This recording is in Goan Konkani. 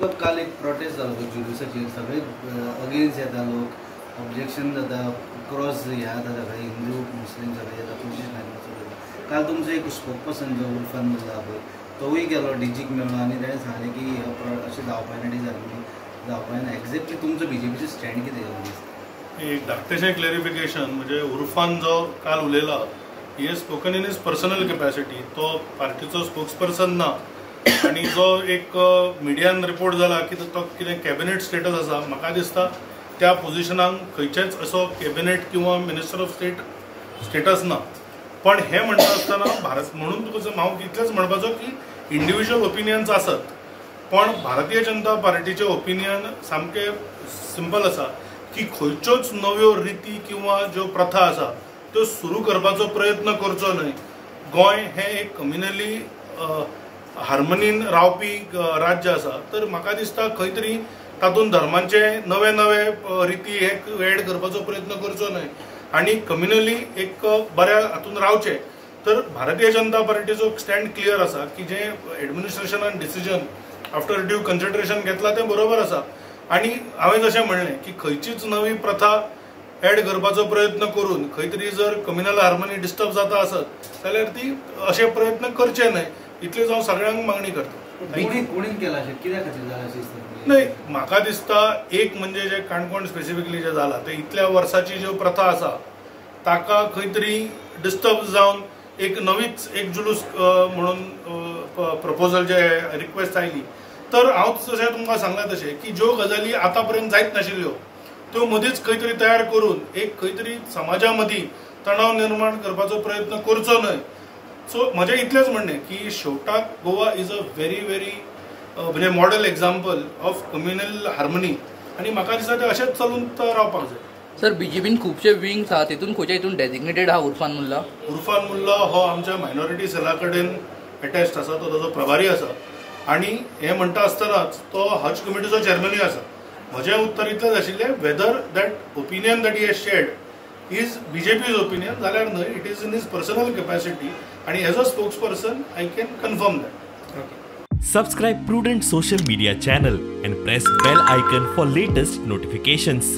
काल एक प्रोटेस्ट जालो जुलूसाचेर, सगळे अगेन्स्ट येता लोक, ऑब्जेक्शन जाता, क्रॉस हे जाता, सगळे हिंदू मुस्लीम सगळे येता, पुलिस जाता. काल तुमचो एक स्पोक पर्सन जो उर्फान मुल्ला पळय तोवूय गेलो डीजीक मेळ्ळो आनी ताणें सांगलें की अशें जावपाना जालें जावपाना. एक्झॅक्टली तुमचो बीजेपीचो स्टँड कितें? एक धाकटेशें क्लॅरिफिकेशन, म्हणजे उर्फान जो काल उलयला he has spoken in his personal capacity, तो पार्टीचो स्पोक्स पर्सन ना. आनी जो एक मिडियान रिपोर्ट जाला की तो कितें कॅबिनेट स्टेटस आसा, म्हाका दिसता त्या पोजिशनाक खंयचेच असो कॅबिनेट किंवा मिनिस्टर ऑफ स्टेट स्टेटस ना. पण हे म्हणटा आसतना भारत म्हणून तुका हांव इतलेंच म्हणपाचो की इंडिविज्युअल ओपिनियन्स आसत, पण भारतीय जनता पार्टीचें ओपिनियन सामकें सिंपल आसा की खंयच्योच नव्यो रिती किंवा ज्यो प्रथा आसा त्यो सुरू करपाचो प्रयत्न करचो न्हय. गोंय हें एक कम्युनली हार्मनीन रावपी राज्य आसा, तर म्हाका दिसता खंय तरी तातूंत धर्मांचे नवे नवे रिती हे एड करपाचो प्रयत्न करचो न्हय आनी कम्युनली एक बऱ्या हातून रावचें. तर भारतीय जनता पार्टीचो स्टँड क्लियर आसा की जें एडमिनिस्ट्रेशनान डिसिजन आफ्टर ड्यू कन्सिडरेशन घेतला तें बरोबर आसा. आनी हांवें जशें म्हणलें की खंयचीच नवी प्रथा एड करपाचो प्रयत्न करून खंय तरी जर कम्युनल हार्मनी डिस्टर्ब जाता आसत जाल्यार ती अशे प्रयत्न करचे न्हय, इतलेच हांव सगळ्यांक मागणी करता. न्हय, म्हाका दिसता एक म्हणजे जे काणकोण स्पेसिफिकली जे जाला ते इतल्या वर्साची ज्यो प्रथा आसा ताका खंय तरी डिस्टर्ब जावन एक नवीच एक जुलूस म्हणून प्रपोजल जे रिक्वेस्ट आयली. तर हांव जशें तुमकां सांगलां तशें की ज्यो गजाली आतां पर्यंत जायत नाशिल्ल्यो त्यो मदींच खंय तरी तयार करून एक खंय तरी समाजा मदीं तणाव निर्माण करपाचो प्रयत्न करचो न्हय. सो म्हजें इतलेंच म्हणणें की शेवटाक Goa is a very very म्हणजे model example of communal harmony आनी म्हाका दिसता तें अशेंच चलून रावपाक जाय. सर, बीजेपीन खुबशे विंग्स आहा, तितून खंयच्या हितून डेजिग्नेटेड आहा उर्फान मुल्ला? उर्फान मुल्ला हो आमच्या मायनॉरिटी सेला कडेन एटॅच्ड आसा, तो ताजो प्रभारी आसा आनी हें म्हणटा आसतनाच तो हज कमिटीचो चेअरमॅनूय आसा. म्हजें उत्तर इतलेंच आशिल्लें, whether that opinion that he has shared is BJP's opinion जाल्यार न्हय, it is in his personal capacity आनी as a spokesperson I can confirm that. Subscribe Prudent Social Media channel and press bell icon for latest notifications.